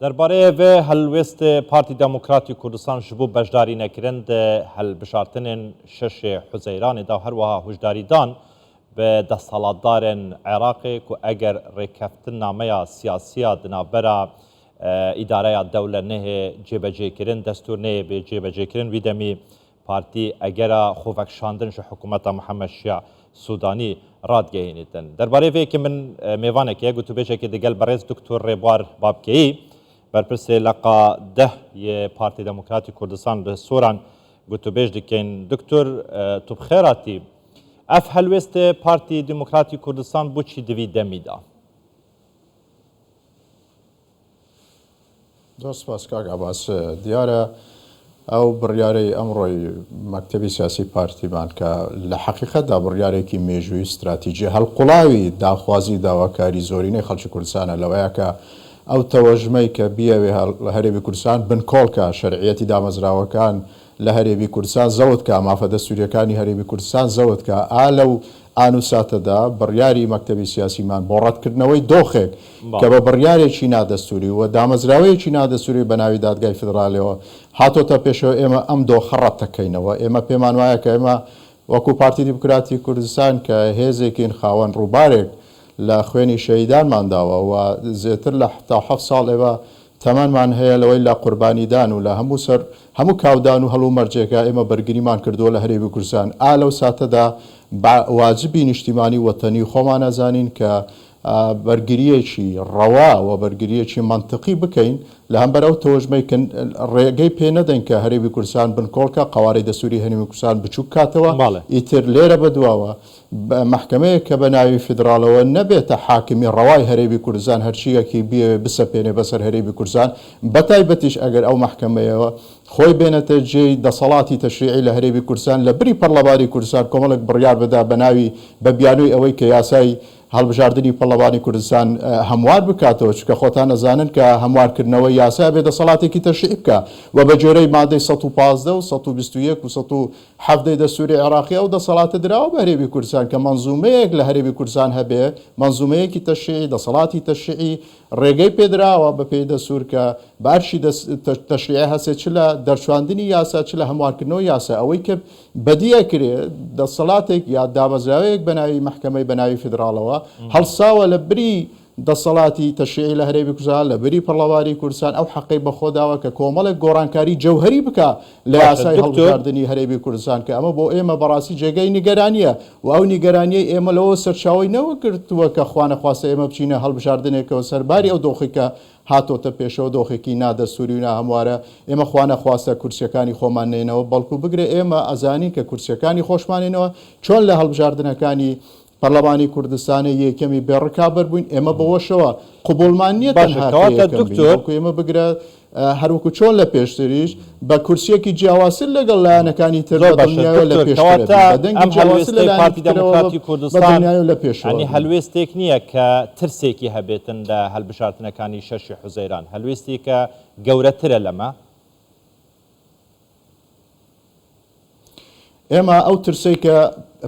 دەربارەێ ڤێ هەلوێستێ پارتی دێموکراتی کوردستان ژ بۆ بەشداری نەکرن دە هەلبژارتنێن شەشێ حوزەیرانێ دا هەروەها هوشداری دان بە دەستهەڵاتدارێن عێراقێ کو ئەگەر رێکەفتننامەیا سیاسیا د ناڤبەرا ئیدارەیا دەولە نەهێ جێبەجێ کرن دەستور نەیێ بێ جێبەجێ کرن وی دەمی پارتی ئەگەرا خۆڤەکشاندن ژ حکوومەتا محەمەد شیاع سودانی رادگەهێنیتن. دەربارەێ ڤێ یەکێ من مێڤانێک یە گوتوبێژێکێ دگەل بەڕێز دکتۆر رێبوار بابکەیی بەرپرسێ لەقا دە یێ پارتی دێموکراتی کوردستان لە سۆران گوتوبێژ دکەین. دکتۆر تو بخێراتی ئەف هەلوێستێ پارتی دێموکراتی کوردستان بۆچی دڤی دەمی دا؟ زۆر سپاس کاک عەباس. دیارە ئەو بڕیارەی ئەمڕۆی مەکتەبی سیاسی پارتیمان کە لە حەقیقەتدا بڕیارێکی مێژووی ستراتیجی هەڵقوڵاوی داخوازی و داواکاری زۆرینەی خەڵکی کوردستانە لەوەیە کە ئەو تەوەژمەی کە بیەوێ هەرێمی کوردستان بنکۆڵ کا شەرعیەتی دامەزراوەکان لە هەرێمی کوردستان زەوت کا، مافە دەستوورییەکانی هەرێمی کوردستان زەوت کا، ئا لەو ئان و ساتەدا بڕیاری مەکتەبی سیاسیمان بۆ ڕەتکردنەوەی دۆخێک کە بە بڕیارێکی نادەستووری و دامەزراوەیەکی نادەستووری بە ناوی دادگای فیدراڵیەوە هاتۆتە پێشەوە ئێمە ئەم دۆخە ڕەتدەکەینەوە. ئێمە پێمان وایە کە ئێمە وەکوو پارتی دیموکراتی کوردستان کە هێزێکین خاوەن ڕووبارێک لە خوێنی شەهیدانمان داوە و زێتر لە 77 ساڵ ئێمە تەمەنمان هەیە لەوەی لە قوربانیدان و لە هەموو سەر هەموو کاودان و هەلومەرجێکا ئێمە بەرگریمان کردووە لە هەرێمی کوردستان ئا لەو ساتەدا بە واجبی نیشتیمانی وەتەنی خۆمان ئەزانین کە بەرگرییەکی ڕەوا و بەرگرییەکی مەنتقی بکەین لە هەمبەر ئەو تەوژمەی کە ڕێگەی پێ نەدەین کە هەرێمی کوردستان بنکۆڵکا قەوارەی دەستووری هەرێمی کوردستان بچووک کاتەوە ئیتر لێرە بەدواوە مەحکەمەیەک کە بە ناوی فیدراڵەوە نەبێتە حاکمی ڕەوای هەرێمی کوردستان هەرچییەکی بیەوێ بسەپێنێ بەسەر هەرێمی کوردستان بەتایبەتیش ئەگەر ئەو مەحکەمەیەوە خۆی بێنێتە جێی دەسەڵاتی تەشریعی لە هەرێمی کوردستان لە بری پەڕلەمانی کوردستان کۆمەڵێک بڕیار بدا بە ناوی بە بیانووی ئەوەی کە یاسای هەڵبژاردنی پەڕلەمانی کوردستان هەموار بکاتەوە چونکە خۆتان ئەزانن کە هەموارکردنەوەی یاسا ئەبێ دەسەڵاتێکی تەشریعی بکا و بە گوێرەی مادەی 115 و 121 و 17 ی دەستوری عێراقی ئەو دەسەڵاتە دراوە بە هەرێمی کوردستان کە مەنزومەیەک لە هەرێمی کوردستان هەبێ، مەنزومەیەکی تەشریعی، دەسەڵاتی تەشریعی ڕێگەی پێدراوە بە پێی دەستور کە بە ئەرکی تەشریعی هەستێ چ لە دەرچواندنی یاسا چ لە هەموارکردنەوەی یاسا. ئەوەی کە بەدی ئەکرێ دەسەڵاتێک یا دامەزراوەیەک بە ناوی مەحکەمەی بە ناوی فیدراڵەوە هەڵساوە لە بری دەسەڵاتی تەشریعی لە هەرێمی کوردستان لە بری پەڕڵەمانی کوردستان ئەو حەقەی بە خۆ داوە کە کۆمەڵێک گۆڕانکاری جەوهەری بکا لە باشە یاسای دکتۆر. هەڵبژاردنی هەرێمی کوردستان کە ئەمە بۆ ئێمە بەڕاستی جێگەی نیگەرانییە و ئەو نیگەرانییەی ئێمە لەوە سەرچاوەی نەوەگرتووە کە خوانەخواستە ئێمە بچینە هەڵبژاردنێکەوە سەرباری ئەو دۆخەی کە هاتۆتە پێشەوە دۆخێکی نادەستووری و ناهەموارە ئێمە خوانەخواستە کورسییەکانی خۆمان نێنەوە بەڵکو بگرە ئێمە ئەزانین کە کورسییەکانی خۆشمانێنەوە چۆن لە هەڵبژاردنەکانی پەرلەمانی کوردستانێ یەکەمی بێ ڕکابەر بووین، ئێمە بەوەشەوە قبوڵمان نییە باشە تەنها کە کەواتە یەکەم بین، دکتۆر. بەڵکو ئێمە بگرە هەروەکو چۆن لە پێشتریش بە کورسییەکی جیاوازتر لەگەڵ لایەنەکانی تر زۆر بە باشە دڵنیایەوە لە دکتۆر پێشترە بین، کەواتە بە دەنگی ئەم جیاوازتر لە هەلوێستەی لایەنی پارتی ترەوە دێموکراتی بە کوردستان دڵنیایەوە لە پێشەوە یانی بین. هەلوێستێک نییە کە ترسێکی هەبێتن لە هەلبژارتنەکانی شەشی حوزەیران هەلوێستێکە گەورەترە لەمە؟ ئێمە ئەو ترسەی کە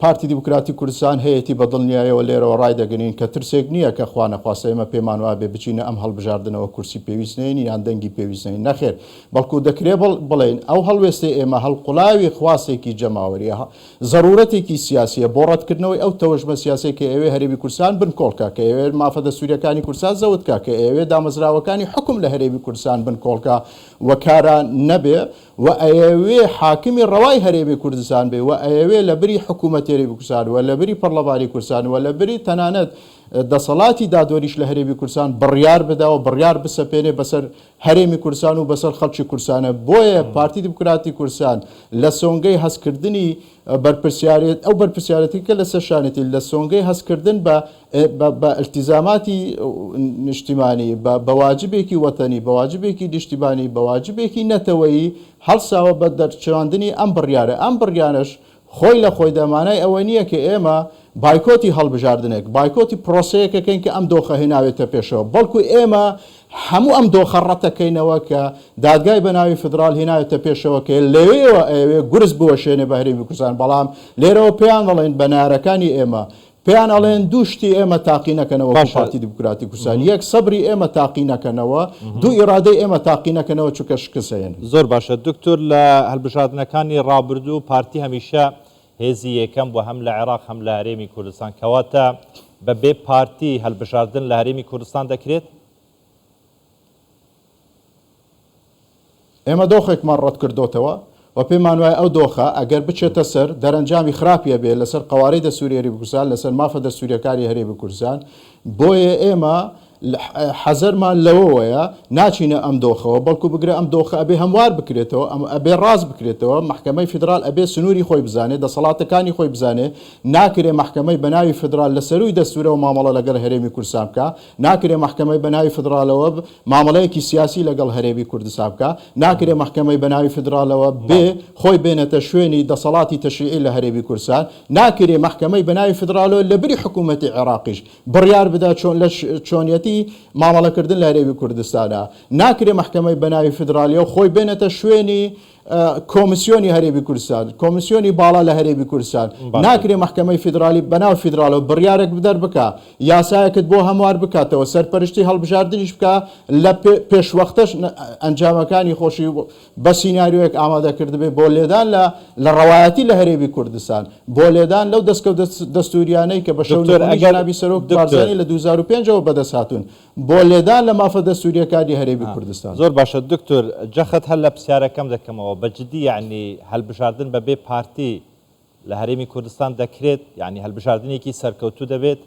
پارتی دیموکراتی کوردستان هەیەتی بە دڵنیایەوە لێرەوە ڕایدەگرین کە ترسێک نییە کە خوا نەخواستە ئێمە پێمان وابێ بچینە ئەم هەڵبژاردنەوە کورسی پێویست نەین یان دەنگی پێویست نەین نەخێر بەڵکو دەکرێ بڵێین ئەو هەڵوێستەی ئێمە هەڵقوڵاوی خواستێکی جەماوەریە زەرورەتێکی سیاسیە بۆ ڕەتکردنەوەی ئەو تەوژمە سیاسەی کە ئەیەوێ هەرێمی کوردستان بنکۆڵ کا کە ئەیەوێ مافە دەستوریەکانی کوردستان زەوت کا کە ئەیەوێ دامەزراوەکانی حوکم لە هەرێمی کوردستان بنکۆڵ کا و کارا نەبێ و ئەیەوێ حاکمی ڕەوای هەرێمی کوردستان بێ و ئەیەوێ لە بری حکوومەتی هەرێمی کوردستان و لە بری پەڕڵەمانی کوردستان و لە بری تەنانەت دەسەڵاتی دادوەریش لە هەرێمی کوردستان بڕیار بدا و بڕیار بسەپێنێ بەسەر هەرێمی کوردستان و بەسەر خەڵکی کوردستانە بۆیە پارتی دیموکراتی کوردستان لە سۆنگەی هەستکردنی بەرپرسیارێت ئەو بەرپرسیارێتی کە لەسەر شانێتی لە سۆنگەی هەستکردن بە بە ئیلتیزاماتی نیشتیمانی، بە واجبێکی وەتەنی، بە واجبێکی نیشتیمانی، بە واجبێکی نەتەوەیی هەڵساوە بە دەرچواندنی ئەم بڕیارە. ئەم بڕیارەش خۆی لە خۆیدا مانای ئەوە نییە کە ئێمە بایکۆتی هەڵبژاردنێک، بایکۆتی پرۆسەیەک ئەکەین کە ئەم دۆخە هێناوێتە پێشەوە، بەڵکو ئێمە هەموو ئەم دۆخە ڕەتەکەینەوە کە دادگای بە ناوی فیدراڵ هێناوێتە پێشەوە کە لەوێوە ئەیەوێ گورز بوەشێنێ بە هەرێمی کوردستان، بەڵام لێرەوە پێیان دەڵێین بە نەیارەکانی ئێمە. پێیان ئەڵێن دوو شتی ئێمە تاقی نەکەنەوە وەکو باشە. پارتی دیموکراتی کوردستان، یەک سەبری ئێمە تاقی نەکەنەوە، دوو ئیرادەی ئێمە تاقی نەکەنەوە چونکە شکست ئەهێنن. زۆر باشە دکتۆر لە هەلبژاردنەکانی ڕابردوو پارتی هەمیشە هێزی یەکەم بووە هەم لە عێراق هەم لە هەرێمی کوردستان کەواتە بە بێ پارتی هەلبژاردن لە هەرێمی کوردستان دەکرێت؟ ئێمە دۆخێکمان ڕەتکردۆتەوە و پێمان وایە ئەو دۆخە ئەگەر بچێتە سەر، دەرەنجامی خراپی ئەبێ لەسەر قەوارەی دەستووری هەرێمی کوردستان، لەسەر مافە دەستوورییەکانی هەرێمی کوردستان. بۆیە ئێمە حەزەرمان لەوەوەیە ناچینە ئەم دۆخەوە، بەڵکو بگرە ئەم دۆخە ئەبێ هەموار بکرێتەوە، ئەم ئەبێ ڕاست بکرێتەوە، مەحکەمەی فیدراڵ ئەبێ سنووری خۆی بزانێ، دەسەڵاتەکانی خۆی بزانێ، ناکرێ مەحکەمەی بەناوی فیدراڵ لە سەرووی دەستوورەوە مامەڵە لەگەڵ هەرێمی کوردستان بکا. ناکرێ مەحکەمەی بەناوی فدڕالەوە مامەڵەیەکی سیاسی لەگەڵ هەرێمی کوردستان بکا، ناکرێ مەحکەمەی بەناوی فدڕالەوە بێ خۆی بێنێتە شوێنی دەسەڵاتی تەشریعی لە هەرێمی کوردستان، ناکرێ مەحکەمەی بەناوی فدڕالەوە لەبری حکوومەتی عێراقیش بڕیار بدا چۆن لە چۆنیەتی مامەڵەکردن لە هەرێمی کوردستانا، ناکرێ مەحکەمەی بەناوی فدڕالیەوە خۆی بێنێتە شوێنی کۆمسیۆنی هەرێمی کوردستان، کۆمسیۆنی باڵا لە هەرێمی کوردستان، ناکرێ مەحکەمەی فیدرالی بەناو فیدراڵەوە بڕیارێک دەربکا، یاسایەکت بۆ هەموار بکاتەوە، سەرپەرشتی هەڵبژاردنیش بکا، لە پێشوەختەش ئەنجامەکانی خۆشی بە سیناریۆیەک ئامادە کردبێ بۆ لێدان لە لە ڕەوایەتی لە هەرێمی کوردستان، بۆ لێدان لەو دەستکەوتە دەستووریانەی کە بە شەونخونی جەنابی سەرۆک بارزانی لە 2005 ەوە بەدەست هاتوون. بۆ لێدان لە مافە دەستوریەکانی هەرێمی کوردستان. زۆر باشە دکتۆر جەخت هەر لە پسیارەکەم دەکەمەوە بە جدی یەعنی هەلبژاردن بە بێ پارتی لە هەرێمی کوردستان دەکرێت یەعنی هەلبژاردنێکی سەرکەوتوو دەبێت؟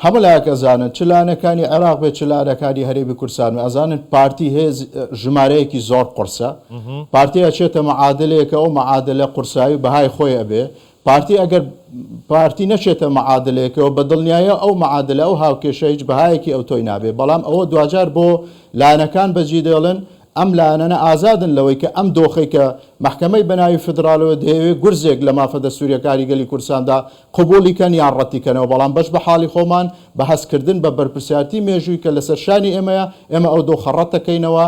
هەموو لایەک ئەزانن چ لایەنەکانی عێراق بێت چ لایەنەکانی هەرێمی کوردستان بێت ئەزانن پارتی هێز ژمارەیەکی زۆر قورسە پارتی ئەچێتە معادلەیەکە ئەو معادلە قورسایی و بەهای خۆی ئەبێ پارتی ئەگەر پارتی نەچێتە معادلەیەکەوە بە دڵنیاییەوە ئەو معادلە ئەو هاوکێشە هیچ بەهایەکی ئەوتۆی نابێ بەڵام ئەوە دواجار بۆ لایەنەکان بەجی دێڵن ئەم لایەنانە ئازادن لەوەی کە ئەم دۆخەی کە مەحکەمەی بەناوی فدراڵەوە دەیەوێ گورزێک لە مافە دەستوریەکانی گەلی کوردستاندا قبوڵی کەن یان ڕەتی کەنەوە بەڵام بەش بە حاڵی خۆمان بە هەست کردن بە بەرپرسیارتی مێژووی کە لەسەر شانی ئێمەیە ئێمە ئەو دۆخە ڕەتەکەینەوە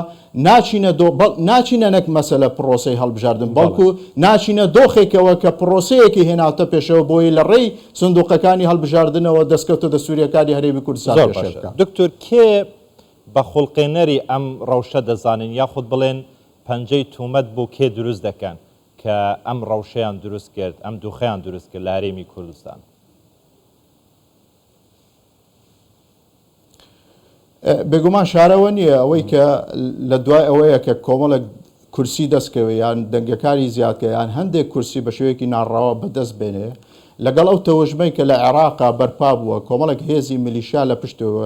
ناچینە دۆ بەڵ ناچینە نەک مەسەلە پڕۆسەی هەڵبژاردن بەڵکو ناچینە دۆخێکەوە کە پڕۆسەیەکی هێناوتە پێشەوە بۆی لە ڕێی سندوقەکانی هەڵبژاردنەوە دەستکەوتە دەستوریەکانی هەرێمی کوردستان زۆر پێشێل باشە بکا. دکتۆر کێ بە خوڵقێنەری ئەم ڕەوشە دەزانن یاخود بڵێن پەنجەی تومەت بۆ کێ دروست دەکەن کە ئەم ڕەوشەیان دروست کرد ئەم دوخەیان دروست کرد لە هەرێمی کوردستان؟ بێگومان شارەوە نییە ئەوەی کە لە دوای ئەوەیە کە کۆمەڵێک کورسی دەستکەوێ یان دەنگەکانی زیادکە یان هەندێک کورسی بە شێوەیەکی ناڕەوا بەدەست بێنێ لەگەڵ ئەو تەوژمەی کە لە عێراقا بەرپا بووە کۆمەڵێک هێزی میلیشیا لە پشتەوە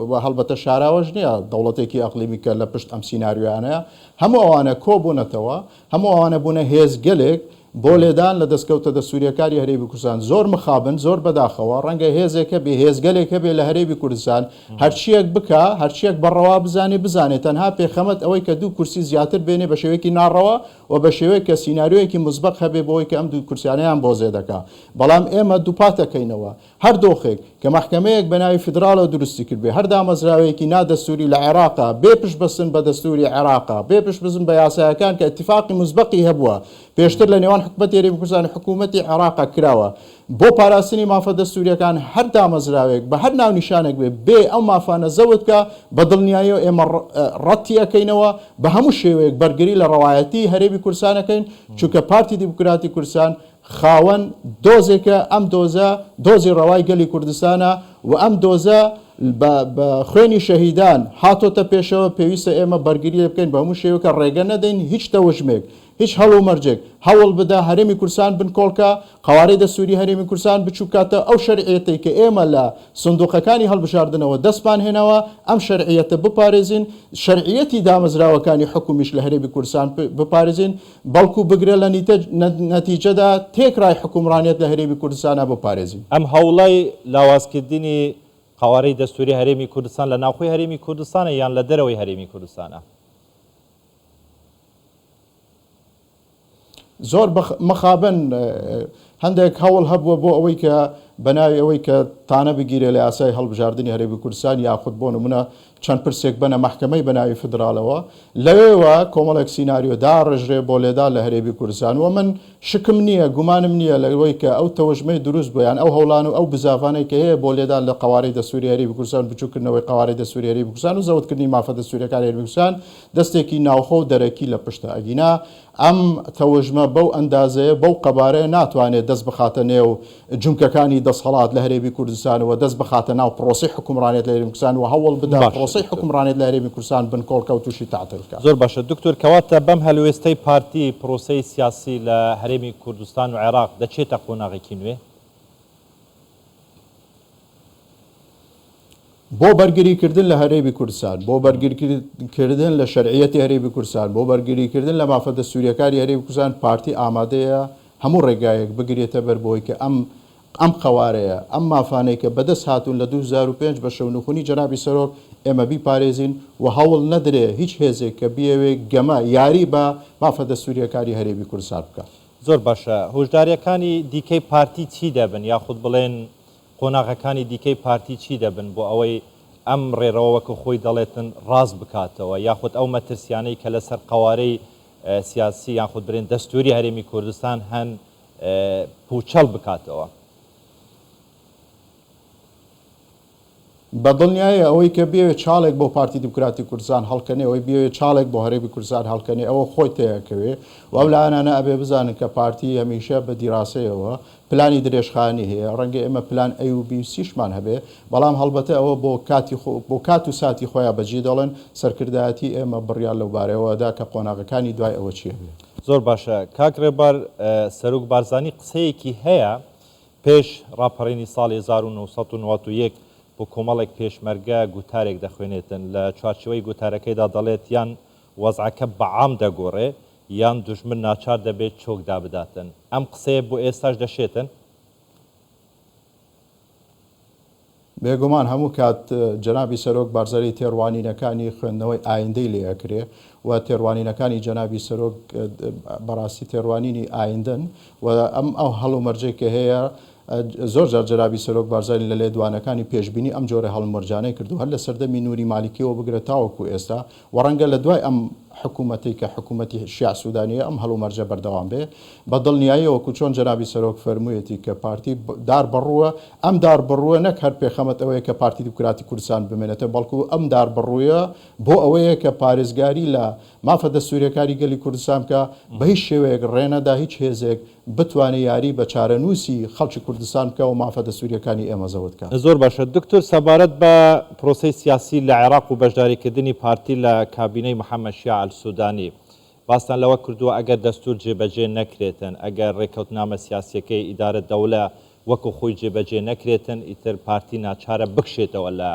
و هەڵبەتە شاراوەش نییە دەوڵەتێکی ئەقلیمی کە لە پشت ئەم سیناریۆیانەیە هەموو ئەوانە کۆبوونەتەوە هەموو ئەوانە بوونە هێزگەلێک بۆ لێدان لە دەستکەوتە دەستوورییەکانی هەرێمی کوردستان. زۆر مخابن، زۆر بەداخەوە، ڕەنگە هێزێک هەبێ، هێزگەلێک هەبێ لە هەرێمی کوردستان، هەرچییەک بکا، هەرچییەک بە ڕەوا بزانێ، بزانێ، تەنها پێخەمەت ئەوەی کە دوو کورسی زیاتر بێنێ بە شێوەیەکی ناڕەوا و بە شێوەیەک کە سیناریۆیەکی موسبەق هەبێ بۆ ئەوەی کە ئەم دوو کورسیانەیان بۆ زێدەکا. بەڵام ئێمە دووپات ئەکەینەوە، هەر دۆخێک کە مەحکەمەیەک بە ناوی فیدراڵەوە دروستی کردبێ، هەر دامەزراوەیەکی نا دەستووری لە عێراقا بێ پشت بەستن بە دەستووری عێراقا، بێ پشت بەستن بە یاسایەکان کە ئیتیفاقی موسبەقی هەبووە پێشتر لە نێوان حکومەتی هەرێمی کوردستان و حکوومەتی عێراقا کراوە بۆ پاراستنی مافە دەستوورییەکان، هەر دامەزراوەیەک بە هەر ناونیشانێک بێ بێ ئەو مافانە زەوت بکا بە دڵنیاییەوە ئێمە ڕەتی ئەکەینەوە، بە هەموو شێوەیەک بەرگری لە ڕەوایەتی هەرێمی کوردستان ئەکەین، چونکە پارتی دیموکراتی کوردستان خاوەن دۆزێکە، ئەم دۆزە دۆزی ڕەوای گەلی کوردستانە و ئەم دۆزە بە بە خوێنی شەهیدان هاتۆتە پێشەوە، پێویستە ئێمە بەرگری لێ بکەین بە هەموو شێوەکە ڕێگە نەدەین هیچ تەوژمێک، هیچ هەڵومەرجێک هەوڵ بدا هەرێمی کوردستان بنکۆڵکا، قەوارەی دەستووری هەرێمی کوردستان بچووککاتەوە، ئەو شەرعیەتەی کە ئێمە لە سندوقەکانی هەڵبژاردنەوە دەستمان هێناوە، ئەم شەرعیەتە بپارێزین، شەرعیەتی دامەزراوەکانی حکومیش لە هەرێمی کوردستان بپارێزین، بەڵکو بگرە لە نەتیجەدا تێکرای حوکمڕانیەت لە هەرێمی کوردستانا بپارێزین. ئەم هەوڵەی لاوازکردنی قەوارەی دەستوری هەرێمی کوردستان لە ناوخۆی هەرێمی کوردستانە یان لە دەرەوەی هەرێمی کوردستانە؟ زۆر مخابن. هەندێک هەوڵ هەبووە بۆ ئەوەی کە بەناوی ئەوەی کە تانە بگیرێ لە یاسای هەڵبژاردنی هەرێمی کوردستان یاخود بۆ نمونە چەند پرسێک بەنە مەحکەمەی بەناوی فدراڵەوە لەوێوە کۆمەڵێک سیناریۆ داڕێژرێ بۆ لێدان لە هەرێمی کوردستان و من شکم نییە گومانم نییە لەوەی کە ئەو تەوژمەی دروست بووە یان ئەو هەوڵان و ئەو بزاڤانەی کە هەیە بۆ لێدان لە قەوارەی دەستووری هەرێمی کوردستان بچووککردنەوەی قەوارەی دەستووری هەرێمی کوردستان و زەوتکردنی مافە دەستوورییەکانی هەرێمی کوردستان دەستێکی ناوخۆ و دەرەکی لە پشتە ئەگینا ئەم تەوژمە بەو ئەندازەیە، بەو قەبارەیە ناتوانێت دەست بخاتە نێو جومگەکانی دەسهەڵات لە هەرێمی کوردستان و دەست بخاتە ناو پڕۆسەی حوکمڕانیەت لە هەرێمی کوردستان و هەوڵ بدا باشە پڕۆسەی دکتۆر. حوکمڕانیەت لە هەرێمی کوردستان بنکۆڵکە و تووشی تەعتیل کا. زۆر باشە دکتۆر، کەواتە بەم هەلوێستەی پارتی پڕۆسەی سیاسی لە هەرێمی کوردستان و عێراق دەچێتە قۆناغێکی نوێ؟ بۆ بەرگری کردن لە هەرێمی کوردستان، بۆ بەرگری کردن لە شەرعیەتی هەرێمی کوردستان، بۆ بەرگری کردن لە مافە دەستوریەکانی هەرێمی کوردستان پارتی ئامادەیە هەموو ڕێگایەک بگرێتە بەر بۆی کە ئەم ئەم قەوارەیە، ئەم مافانەی کە بەدەست هاتوون لە 2005 بە شەونخونی جەنابی سەرۆک ئێمە بیپارێزین و هەوڵ نەدرێ هیچ هێزێک کە بیەوێ گەمە، یاری بە مافە دەستوریەکانی هەرێمی کوردستان بکا. زۆر باشە هۆشداریەکانی دیکەی پارتی چی دەبن یاخود بڵێن قۆناغەکانی دیکەی پارتی چی دەبن بۆ ئەوەی ئەم ڕێڕەوە وەکو خۆی دەڵێتن ڕاست بکاتەوە یاخود ئەو مەترسیانەی کە لەسەر قەوارەی سیاسی یاخود برێن دەستوری هەرێمی کوردستان هەن پوچەڵ بکاتەوە؟ بە دڵنیایی ئەوەی کە بیەوێ چاڵێک بۆ پارتی دیموکراتی کوردستان هەڵکەنێ، ئەوەی بیەوێ چاڵێک بۆ هەرێمی کوردستان هەڵکەنێ ئەوە خۆی تێئەکەوێ و ئەو لایەنانە ئەبێ بزانن کە پارتی هەمیشە بە دیراسەیەوە پلانی درێژخایەنی هەیە، ڕەنگە ئێمە پلان ئەی و بی و سیشمان هەبێ، بەڵام هەڵبەتە ئەوە بۆ کاتی خۆ بۆ کات و ساتی خۆیا بەجێ دەڵێن، سەرکردایەتی ئێمە بڕیار لەو بارەیەوە ئەدا کە قۆناغەکانی دوای ئەوە چی ئەبێ. زۆر باشە کاک ڕێبار، سەرۆک بارزانی قسەیەکی هەیە پێش ڕاپەڕینی ساڵی 1991 بۆ کۆمەڵێک پێشمەرگە گوتارێک دەخوێنێتن، لە چوارچێوەی گوتارەکەیدا دەڵێت یان وەزعەکە بە عام دەگۆڕێ یان دوژمن ناچار دەبێت چۆک دابداتن. ئەم قسەیە بۆ ئێستاش دەشێتن؟ بێگومان هەموو کات جەنابی سەرۆک بارزانی تێڕوانینەکانی خوێندنەوەی ئایندەی لێ ئەکرێ و تێڕوانینەکانی جەنابی سەرۆک بەڕاستی تێڕوانینی ئایندەن و ئەم ئەو هەڵومەرجەی کە هەیە زۆر جار جەنابی سەرۆک بارزانی لە لێدوانەکانی پێشبینی ئەم جۆرە هەڵومەرجانەی کردو هەر لە سەردەمی نوری مالیکیەوە بگرە تاوەکو ئێستا و ڕەنگە لە دوای ئەم حکوومەتەی کە حکوومەتی شیاع سوودانییە ئەم هەلومەرجە بەردەوام بێ. بە دڵنیاییەوە وەکوو چۆن جەنابی سەرۆک فەرموویەتی کە پارتی دار بەڕووە، ئەم دار بەڕووە نەک هەر پێخەمەت ئەوەیە کە پارتی دیموکراتی کوردستان بمێنێتەوە، بەڵکوو ئەم دار بەڕوویە بۆ ئەوەیە کە پارێزگاری لە مافە دەستوورییەکانی گەلی کوردستان بکا، بە هیچ شێوەیەک ڕێ نەدا هیچ هێزێک بتوانێ یاری بە چارەنووسی خەڵکی کوردستان بکا و مافە دەستوورییەکانی ئێمە زەوت کا. زۆر باشە دکتۆر سەبارەت بە پرۆسەی سیاسی لە عێراق و بەشداریکردنی پارتی لە کابینەی محەمەد شیاع ئەلسودانی باستان لەوە کردووە ئەگەر دەستور جێبەجێ نەکرێتن ئەگەر رێکەوتنامە سیاسیەکەی ئیدارە دەولە وەکو خۆی جێبەجێ نەکرێتن ئیتر پارتی ناچارە بکشێتەوە لە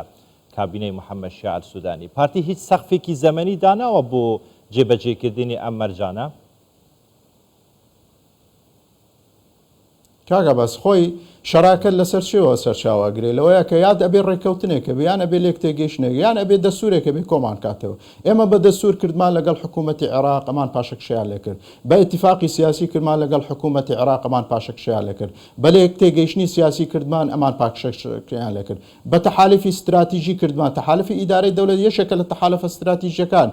کابینەی محەمەد شیاع ئەلسودانی پارتی هیچ سەقفێکی زەمەنی داناوە بۆ جێبەجێکردنی ئەم مەرجانە؟ کاک عەباس خۆی شەراکەت لەسەر چێوە سەرچاوە ئەگرێ؟ لەوەیە کە یاد ئەبێ ڕێککەوتنێک هەبێ یان ئەبێ لێکتێگەیشتنێک یان ئەبێ دەستوورێک هەبێ کۆمان کاتەوە. ئێمە بە دەستوور کردمان لەگەڵ حکوومەتی عێراق ئەمان پاشەکشەیان لێ کرد. بە ئیتیفاقی سیاسی کردمان لەگەڵ حکوومەتی عێراق ئەمان پاشەکشەیان لێ کرد. بە لێکتێگەیشتنی سیاسی کردمان ئەمان پاکشەکشەیان لێ کرد. بە تەحالفی ستراتیژی کردمان، تەحالفی ئیدارەی دەولەت یەکێکە لە تەحالفە ستراتیژیەکان،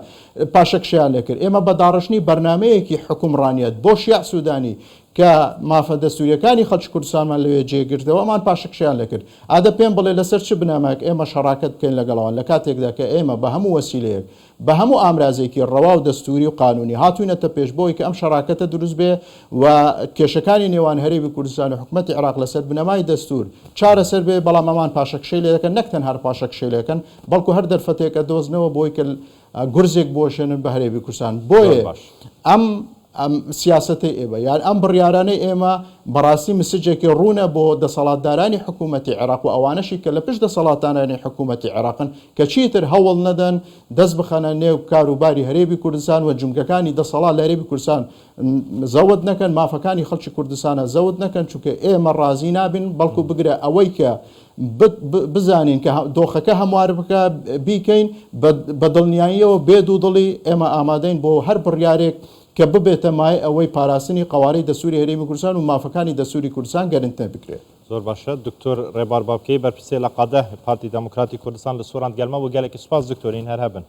پاشەکشەیان لێکرد. ئێمە بە داڕشتنی بەرنامەیەکی حوکمڕانیەت بۆ شیاع سودانی کە مافە دەستوریەکانی خەڵکی کوردستانمان لەوێ جێ گرتەوە، ئەمان پاشەکشەیان لێکرد. ئادە پێم بڵێ لەسەر چ بنەمایەک ئێمە شەڕاکەت بکەین لەگەڵ ئەوان لە کاتێکدا کە ئێمە بە هەموو وەسیلەیەک بە هەموو ئامرازێکی ڕەوا و دەستووری و قانوونی هاتووینەتە پێش بۆی کە ئەم شەراکەتە دروست بێ و کێشەکانی نێوان هەرێمی کوردستان و حکومەتی عێراق لەسەر بنەمای دەستوور چارەسەر بێ، بەڵام ئەمان پاشەکشەی لێ دەکەن، نەک تەنها پاشەکشەی لێ دەکەن، بەڵکو هەر دەرفەتێک ئەدۆزنەوە بۆی کە گورزێک بوەشێنن بە هەرێمی کوردستان. بۆیە ئەم ئەم سیاسەتەی ئێمە یان ئەم بڕیارانەی ئێمە بەڕاستی مسجێکی ڕوونە بۆ دەسەڵاتدارانی حکوومەتی عێراق و ئەوانەشی کە لە پشت دەسەڵاتدارانی حکوومەتی عێراقن کە چیتر هەوڵ نەدەن دەست بخەنە نێو کاروباری هەرێمی کوردستان و جومگەکانی دەسەڵات لە هەرێمی کوردستان زەوت نەکەن، مافەکانی خەڵکی کوردستانە زەوت نەکەن، چونکە ئێمە ڕازی نابین، بەڵکو بگرە ئەوەی کە بزانین کە دۆخەکە هەموار بکە بیکەین بە دڵنیاییەوە بێ دوودڵی ئێمە ئامادەین بۆ هەر بڕیارێک. کە ببێتە مایەی ئەوەی پاراستنی قەوارەی دەستوری هەرێمی کوردستان و مافەکانی دەستوری کوردستان گەرنتنە بکرێت. زۆر باشە دکتۆر ڕێبار بابکەیی بەرپرسێ لە قادە پارتی دێموکراتی کوردستان لە سۆران گەلمە و گەلێکی سوپاس دکتۆر هین هەر هەبن.